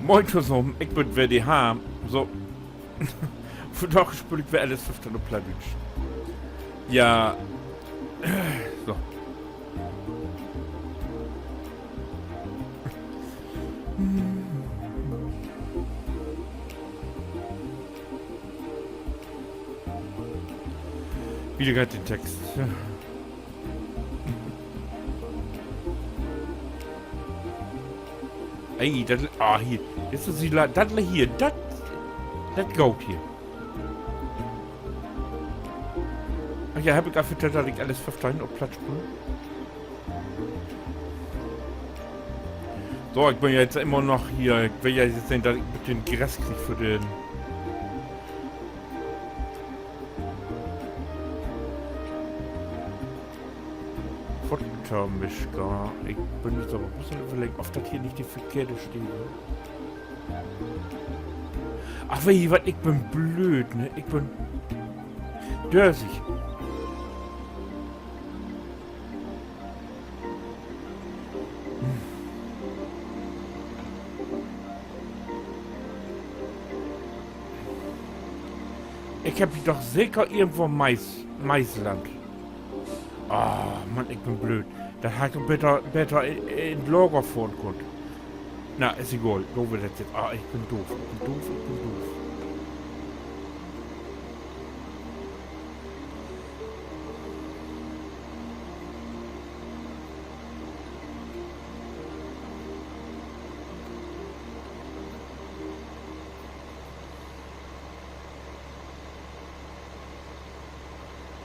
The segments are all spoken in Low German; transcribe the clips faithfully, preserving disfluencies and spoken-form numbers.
Moin tosamen, ik bün weer de Harm. So. Vandaag speel ik weer L S föffteihn op Plattdüütsch. Ja. So. Wieder geiht de Text. Ey, dat, ah, hier. Dit is de La-, dat hier, dat, dat goot hier. Ach ja, heff ik al vertellt, dat ik L S föffteihn op Platt speel? So, ik bün ja nu immer noch hier. Ik will ja nu sehn, dat ik mit den Gras krieg för den Futtermischer. Ik bün nu aver en beten överleggen, of dat hier nich de verkehrte Steed is. Ach, weet ji wat, ik bün blööd, ne? Ik bün dösig. Ik heff doch seker irgendwo Mais, Maisland. Ah, Mann, ik bün blööd. Dat harr ik doch beter, beter in, in Lager fohren kunnt. Na, is egal. Doot wi dat nu. Ah, ik bün doof. Ik bün doof, ik bün doof.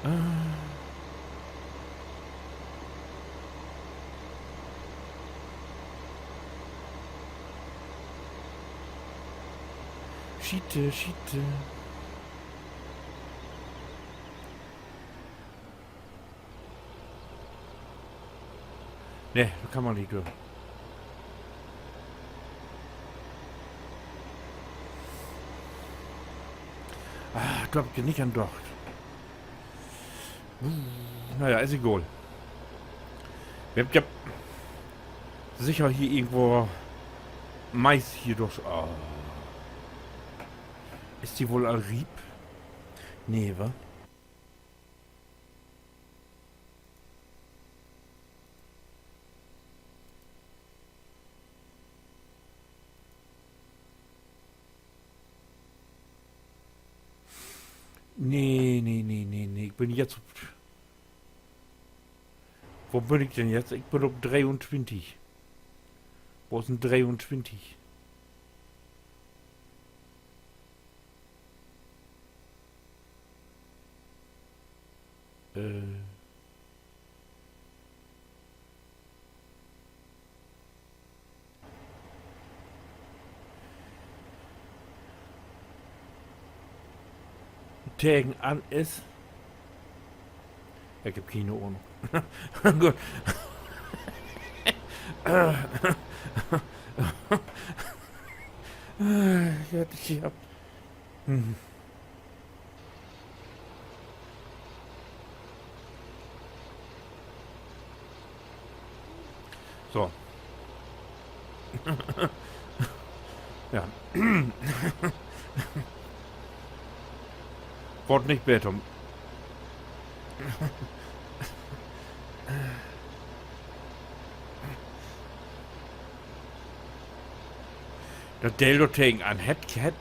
Ah. Schiete, Schiete. Nee, dor kann man nich dör. Ah, dor heff ik nich an dacht. Na ja, is egal. Wi hebbt ja seker hier irgendwo Mais hier doch. Oh. Is de woll al riep? Nee, wa? Nee, nee, nee, nee, nee. Ik bün jetzt op, wo bün ik denn jetzt? Ik bün op dreeuntwintig. Wo is denn dreeuntwintig? Äh. Tegen an is. Ik heff kene Ahnung. Goot. Ja, dat is ja. Mhm. So. Ja. Word nich beter. Dat Deel dor tegen an hett, hett,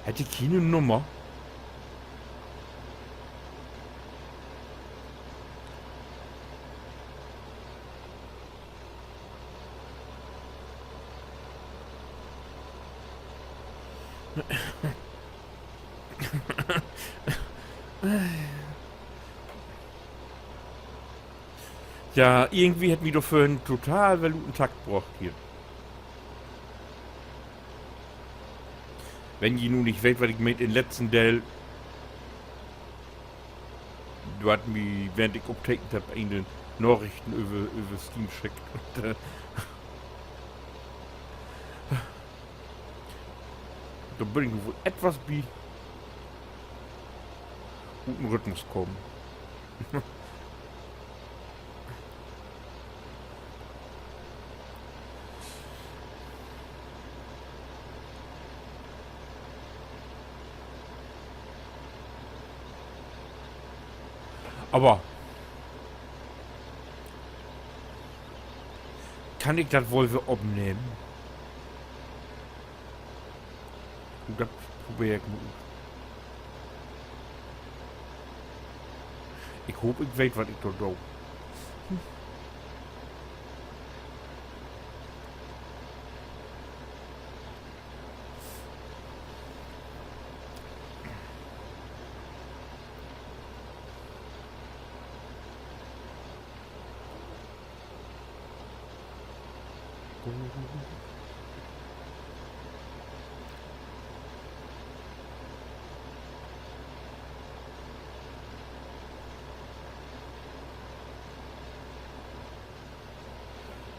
hett de kene Nummer? Ja, irgendwie hett mi dor vörhen total well ut den Takt brocht hier. Wenn ji nu nich weet, wat ik meen, in'n letzten Deel, dor hett mi, während ik optekent heff, een de Narichten över, över Steam schickt. Un, äh, dor bün ik nu woll etwas bi ut den Rhythmus kamen. Aver kann ik dat woll weer opnehmen? Dat probeer ik mal ut. Ik hoop, ik weet, wat ik dor do.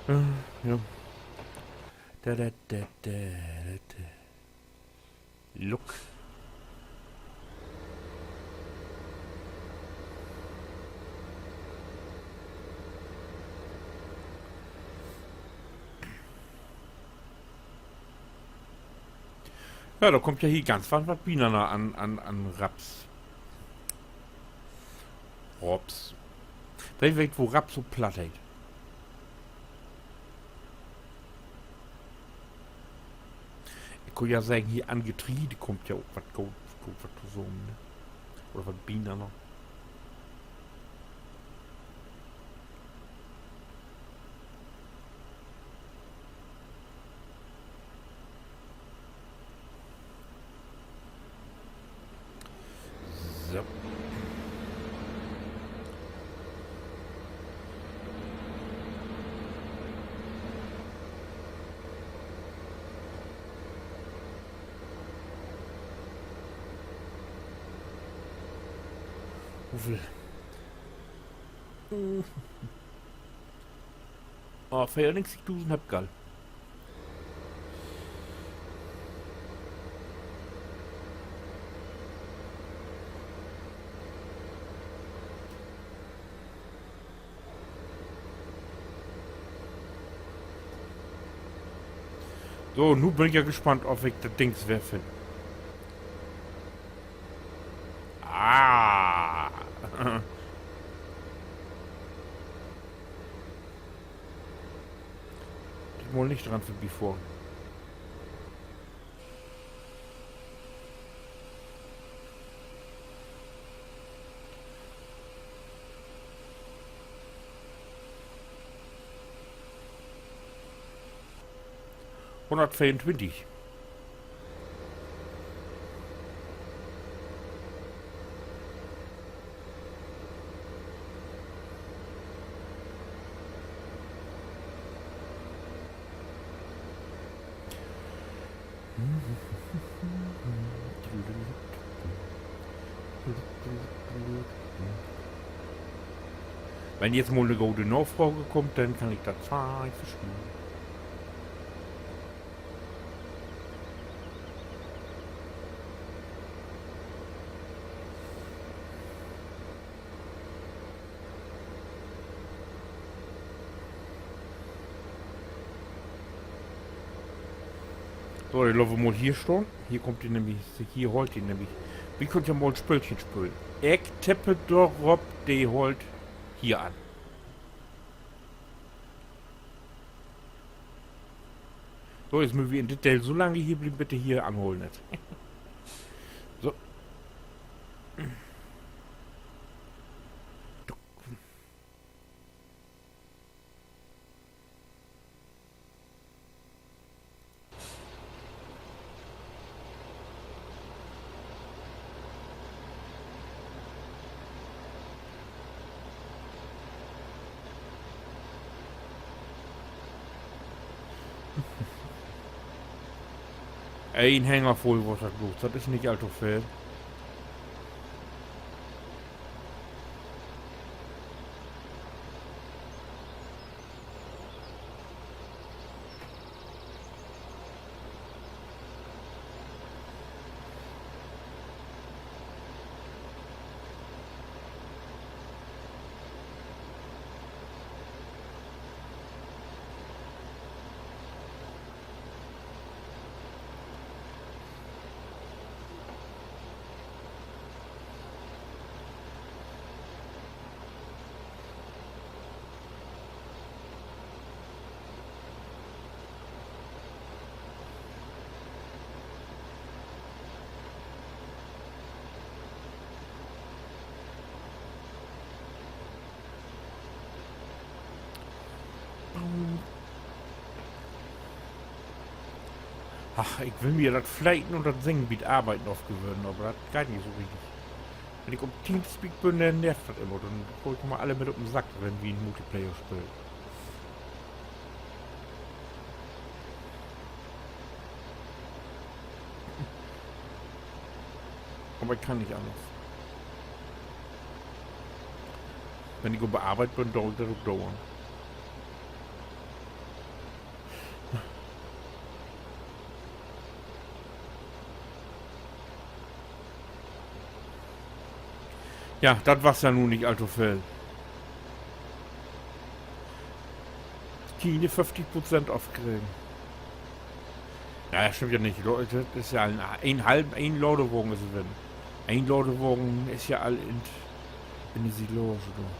Äh, ja. Da, da, da, da, da, da. Look. Ja, dor kummt ja hier ganz wat, wat binanner an, an, an Raps. Raps. Well weet, wo Raps op Platt heet. Ik kunn ja seggen, hier an Getreide kummt ja ok wat goot, goot wat tosamen, ne? Oder wat binanner. So. Woveel? Ah, veerunnegentigdusend hebb ik al. So, nu bün ik ja gespannt, of ik dat Dings weer finn. Ah. Ik mutt nich dran vörbifohren. Hunnertveerundtwintig. Wenn jetzt mal 'ne gode Nafrage kummt, denn kann ik dat fein verschieben. So, de laat wi mal hier stahn. Hier kummt de nämlich, hier hollt de nämlich. Wi köönt ja mal 'n Spöölchen spölen. Ik tipp dorop, de hollt hier an. So, nu mööt wi in dit Deel so lang hier blieven, bit de hier anhollen deit. So. Een Hänger vull warrt dat bloots, dat is nich all to veel. Ach, ik will mi dat Fleten un dat Singen bi't Arbeiden afgewöhnen, aver dat geiht nich so richtig. Wenn ik op Teamspeak bün, denn nervt dat immer. Denn gah ik mal alle mit op den Sack, wenn wi in Multiplayer speelt. Aver ik kann nich anners. Wenn ik op de Arbeit bün, do ik dat ok duern. Ja, dat was ja nu nich all to veel. Kiene föfftig Prozent afkregen. Ja, dat stimmt ja nich. Dat is ja en, en halven, en Ladewagen is drin. En Ladewagen is ja all in, in de Silage dor.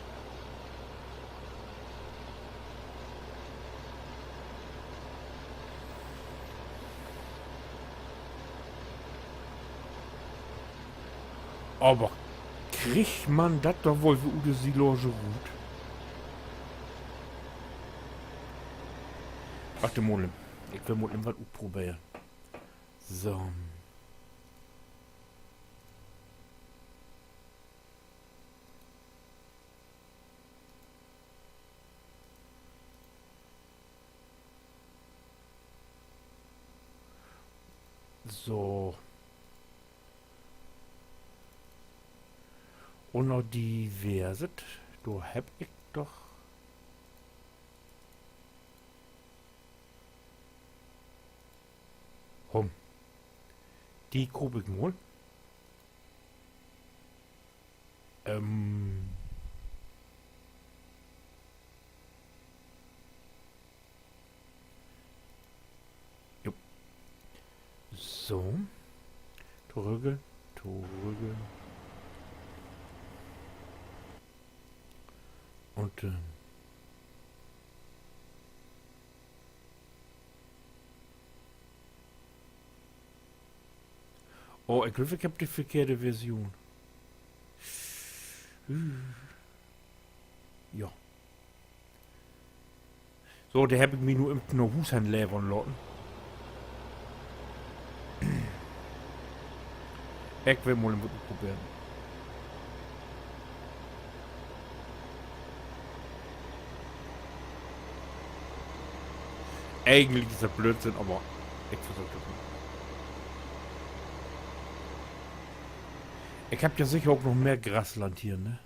Aver kriggt man dat dor woll weer ut de Silage rut? Wacht mal, ik will mal even wat utproberen. So. So. Un noch diverset. Dor hebb ik doch. Hum. De koop ik mal. Ähm. Jo. So. Torügge, torügge. Un, äh, oh, ik glööv, ik hebb de verkehrte Version. Ja. So, de hebb ik mi nu even na Huus hen levern laten. Ik will mal even wat utproberen. Egentlich is dat Blöödsinn, aver ik versöök dat mal. Ik hebb ja seker ok noch mehr Grasland hier, ne?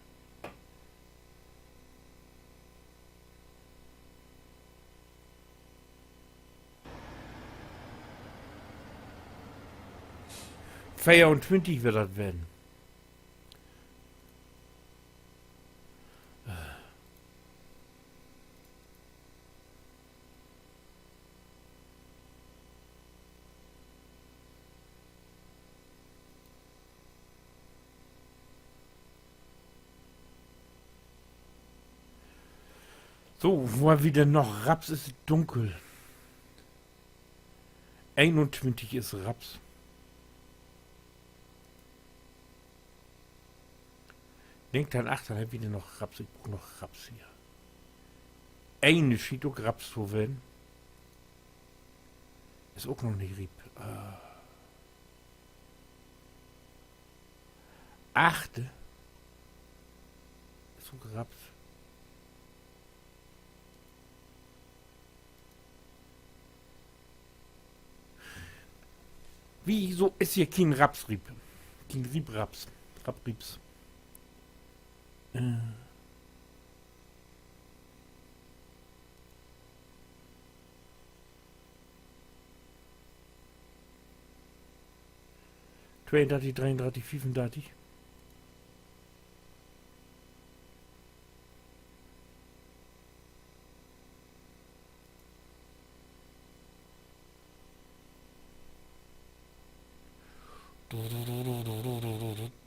Veeruntwintig warrt dat ween. So, wo hebbt wi denn noch? Raps is dunkel. Eenuntwintig is Raps. Denk dran, achtern hebbt wi denn noch Raps. Ik bruuk noch Raps hier. Eene schient ok Raps to ween. Is ok noch nich riep. Äh. Achte is ok Raps. Wieso is hier kien Raps riep? Kien Riep-Raps. Rapp-Rieps. Äh. Tweeundartig, dreeundartig, fiefendartig.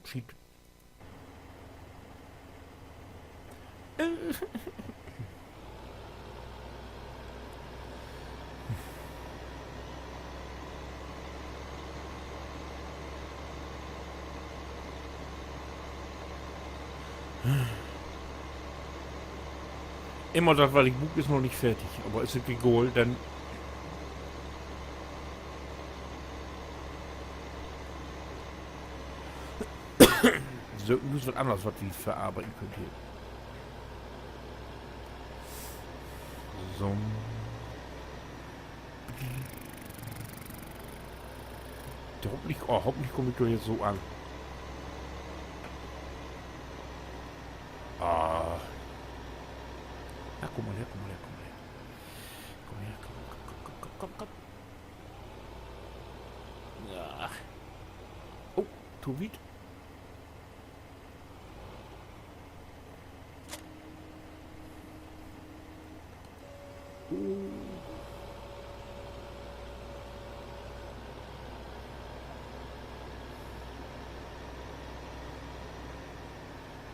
Schiet. Immer dat, wat ik bruuk, is noch nich fertig, aver is ok egal, denn Söken wi uns wat anners, wat wi verarbeiden köönt hier. So. Hoffentlich, oh, hoffentlich kumm ik dor jetzt so an. Ah. Na, kumm mal her, kumm mal her, kumm mal her. Kumm her, kumm, kumm. Ja. Oh, to wiet.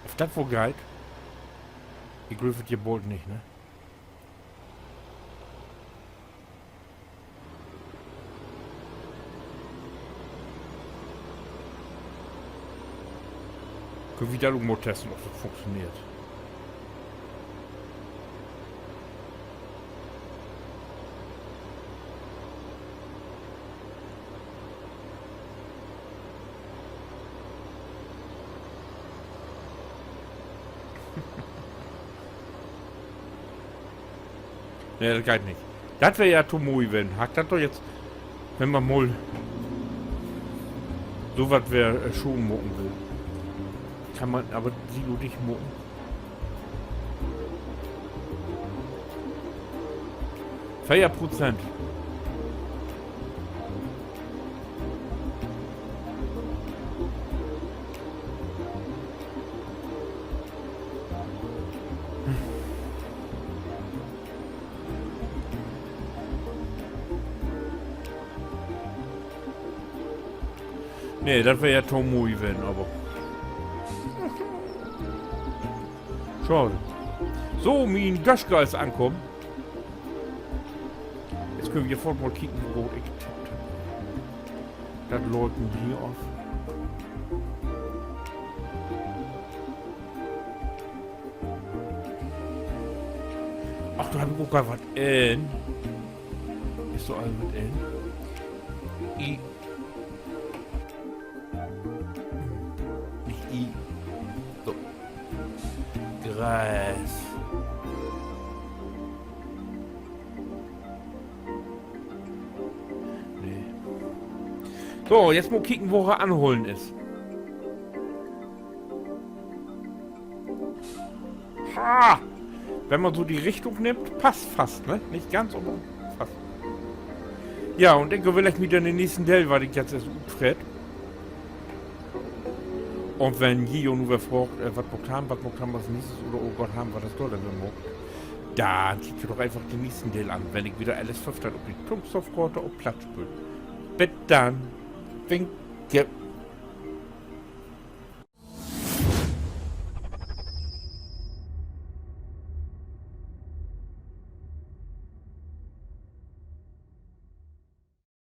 Of dat woll geiht? Ik glööv, dat hier bold nich, ne? Köönt wi dat ok mal testen, of dat funktioneert. Nee, dat geiht nich. Dat weer ja to moi, wenn, harr ik dat doch jetzt, wenn man mal so wat weer, äh, schon maken will. Kann man aver Silo dicht maken. Veer Prozent. Nee, dat weer ja to moi ween, aver schaad. So, mien Döscher is ankamen. Jetzt köönt wi foort mal kieken, wo ik dat Leuten hier of. Ach, dor heff ik ok al wat in. Is dor al wat in? I. Nich I. So. Gras. Nee. So, jetzt mal kieken, wo he anhollen is. Ha! Wenn man so de Richtung nimmt, passt fast, ne? Nich ganz, aver fast. Ja, un denn will ik mi denn den nächsten Deel, wat ik jetzt eerst utfrett. Un wenn ji jo nu weer fraagt, äh, wat maakt wi, wat maakt wi as nächstes oder, oh Gott, hebbt wi dat dor denn weer maakt? Denn kiekt jo doch eenfach den nächsten Deel an, wenn ik wedder L S föffteihn op de Kunststoffkoort op Platt speel. Bit dann. Winke.